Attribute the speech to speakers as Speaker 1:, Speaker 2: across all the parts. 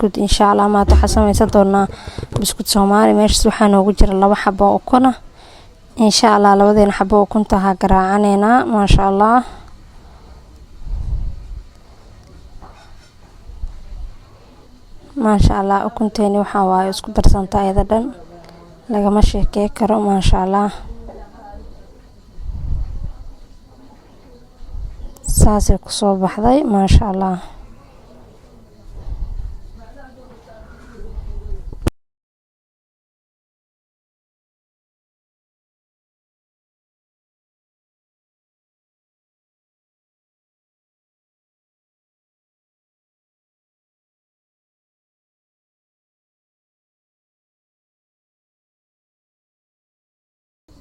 Speaker 1: Buskud insha Allah maanta waxaan sameysan doonaa buskud Soomaali. Meeshas waxaa noogu jira laba xabo oo ukun ah. Insha Allah labadeena xabo ukunta ha garaacaneynaa, maasha Allah. Maasha Allah, ukunteeni waxaa waaye isku darsanta ayada dhan, lagama sheekey karo, maasha Allah. Saasay kusoo baxday, maasha Allah.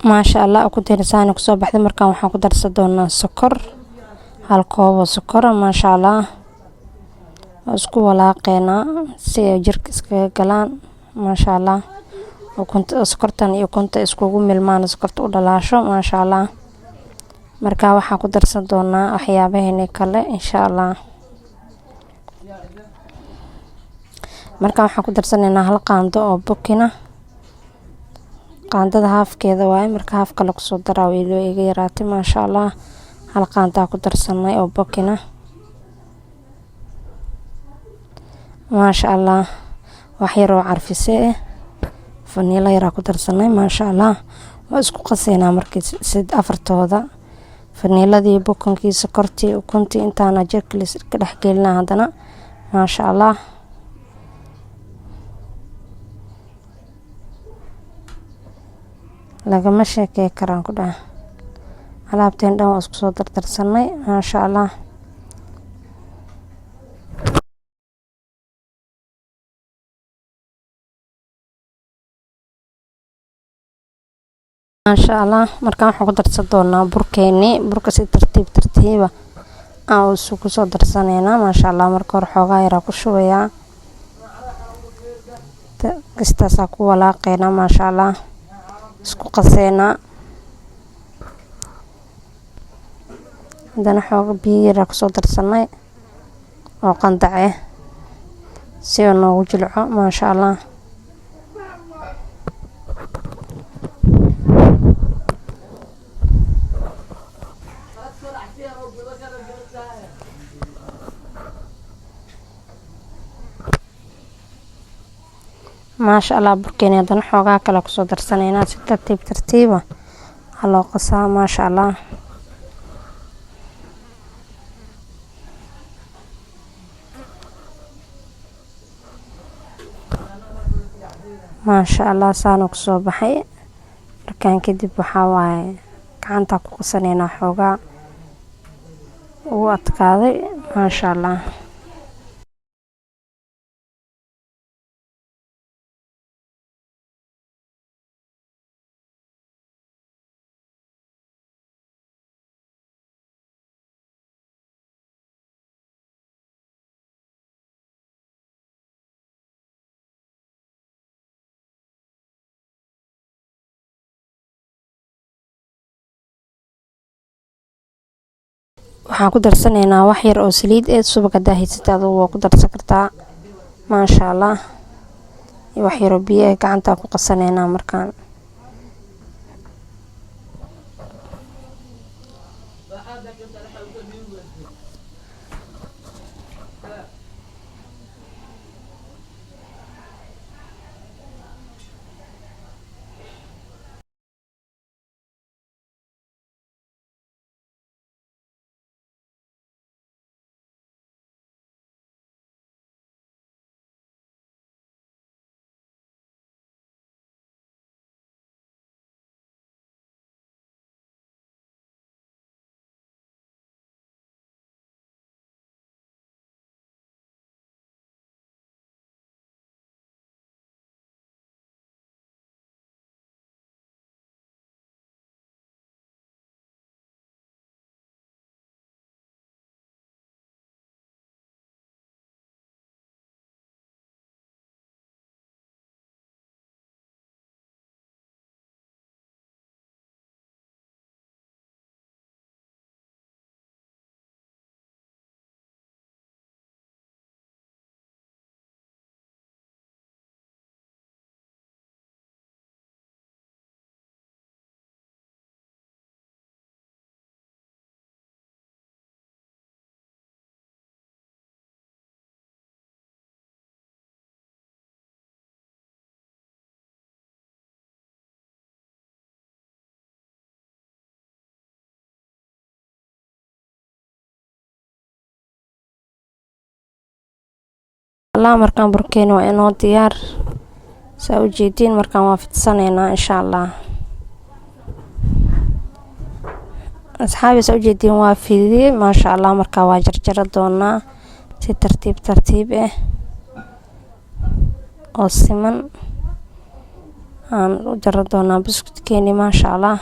Speaker 1: Maasha Allah, ukunteena saani kusoo baxday. Markaan waxaan ku darsan doonaa sokor, hal koob oo sokora, maasha Allah. Waa isku walaaqeynaa si ay jirka iskaga galaan, maasha Allah. Ukunta sokortan iyo ukunta iskugu milmaan, sokorta u dhalaasho, maasha Allah. Markaa waxaan ku darsan doonaa waxyaabaheeni kale, insha Allah. Markaa waxaan ku darsanaynaa hal qaando oo bukina, qaandada haafkeeda waaye. Marka haaf kale kusoo daraa, way iga yaraatay, maasha Allah. Hal qaandaa ku darsanay oo bukina, maasha Allah. Wax yar oo carfise eh, faniilo yaraa ku darsanay, maasha Allah. Waa isku qaseynaa markii sid afartooda, faniiladii, bukankii, sokortii, ukuntii, intaana jirka ka dhex gelinaa haddana, maasha Allah. Lagama sheekey karaan ku dhaha. Alaabteen dhan waa isku soo dardarsanay, maasha Allah. Maasha Allah. Markaan waxaan ku darsan doonaa burkeeni. Burka si tartiib tartiiba aan isugu soo darsaneynaa, maasha Allah. Marka hore xoogaa yaraa ku shubayaa, kastaasaa ku walaaqeynaa, maasha Allah, isku qaseynaa. Haddana xooga biyo yaraa kusoo darsanay oo qandac ah si uu noogu jilco, maasha Allah. Maasha Allah, burkeeni haddana xoogaa kale kusoo darsaneynaa. Si tartiib tartiiba ha loo qasaa, maasha Allah. Maasha Allah, saana kusoo baxay. Markaan kadib waxaa waaye gacantaa ku qasaneynaa, xoogaa ugu adkaaday, maasha Allah. Waxaan ku darsanaynaa wax yar oo saliid eh. Subag hadaa haysata adugu waa ku darsan kartaa, maasha Allah. Wax yar oo biyo eh gacantaa ku qasanaynaa markaan. Allah, markaan burkeeni waa inoo diyaar, saa ujeediin. Markaan waa fidsaneynaa insha Allah. Asxaabi, saa ujeediin, waa fidiyey, maasha Allah. Markaa waa jarjara doonaa si tartiib tartiib ah oo siman aan u jara doonaa buskudkeeni, maasha Allah.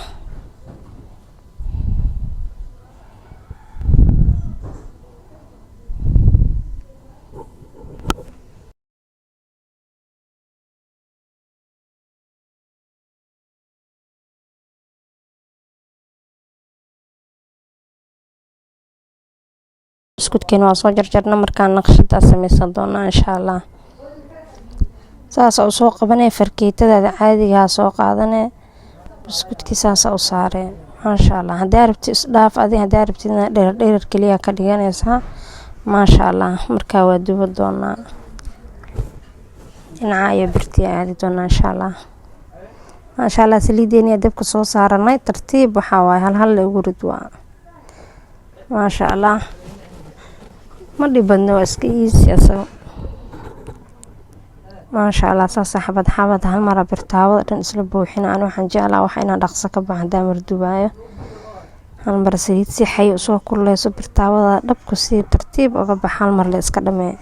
Speaker 1: Buskudkeeni waa soo jarjarna, markaan naqshadaa sameysan doonaa insha Allah. Saasa u soo qabanee, fargeetadaada caadigaa soo qaadanee, buskudkii saasa u saaree, maasha Allah. Hadaa rabtid isdhaaf adi, hadaa rabtidna dherer dherer keliya ka dhiganaysaa, maasha Allah. Markaa waa duba doonaa, dhinaca iyo birtii aadi doonaa insha Allah, maasha Allah. Saliideeni dabka soo saaranay, tartiib waxaa waaye, hal hal la ugu rid waa, maasha Allah. Ma dhib badna, waa iska easy asaga, maasha Allah. Saasa xabad xabad hal mara birtaawada dhan isla buuxina. Ani waxaan jeclaa waxa inaan dhaqso ka baxo. Hadaa mardubaayo, hal mar saliid si xay usoo kululeyso, birtaawada dhabku si tartiib uga bax, hal mar la iska dhamee,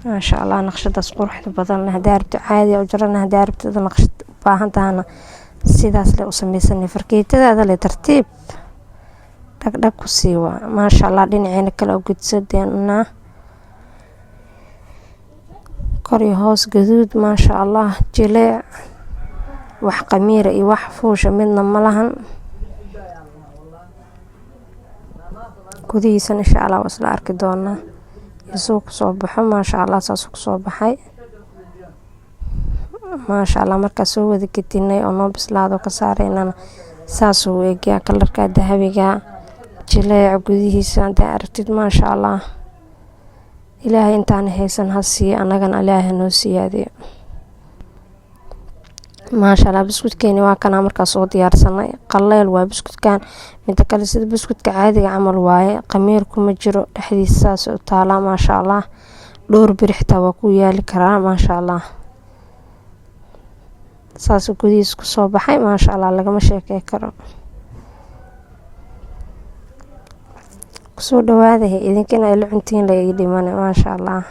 Speaker 1: maasha Allah. Naqshadaas quruxda badan leh, hadaa rabtid caadi u jarana, hadaa rabtid naqshad u baahan tahana, sidaas le u sameysanay. Fargeetadaada le tartiib dhagdhag ku sii waa, maasha Allah. Dhinaceena kale u gudsadeena, kor iyo hoos gaduud, maasha Allah. Jileec, wax qamiira iyo wax fuusha midna ma lahan. Gudihiisana insha Allah waa isla arki doonaa isuu kusoo baxo, maasha Allah. Saasuu kusoo baxay, maasha Allah. Markaa soo wada gedinay oo noo bislaado, ka saareynana, saasuu u egyaa, kalarka dahabiga, jileec gudihiisa hadaa aragtid, maasha Allah. Ilaahay intaan haysan ha siiyo, annagana Ilaahay hanoo siyaadiyo, maasha Allah. Buskudkeeni waa kanaa, markaa soo diyaarsanay. Qaleyl waa buskudkan. Mida kale, sida buskudka caadiga camal waaye, qamiir kuma jiro dhexdiisa, saas u taalaa, maasha Allah. Dhowr beri xitaa waa ku yaali karaa, maasha Allah. Saas gudihiis kusoo baxay, maasha Allah, lagama sheekey karo. Kusoo dhawaadahay idinkina ila cuntiin la ii dhimane, maasha Allah.